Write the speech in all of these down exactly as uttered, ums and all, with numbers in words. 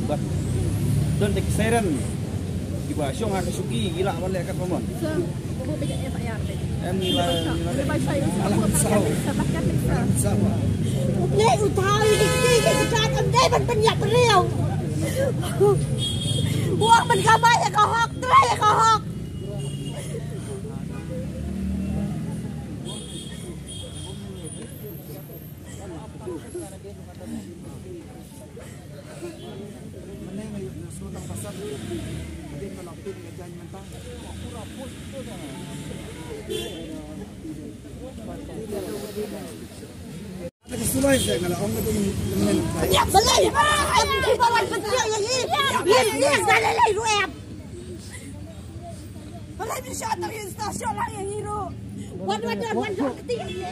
Bad don da ki siren kiba shong ha ka shuki ki lah ban leh katba mon. Sir, buh beit F I R beit. Em, ngi la, ngi la leh. Ba shai, ba shai, ba shai, ba shai, sir. U Blei u thaw ïa ki kti ki kjat, ym dei ban pynïap briew. Wang ban kamai ïa ka hok, trai ïa ka hok. Ïa, balei? Em, ki ba wan pyntieng ïa ngi. Ïa, ïa, ïa, balei lei ruh em? Balei phi shah tang ïa sta shah lang ïa ngi ruh? Wan, wan, wan, wan, wan, kti ïa ngi.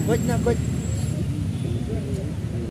Goit na goit.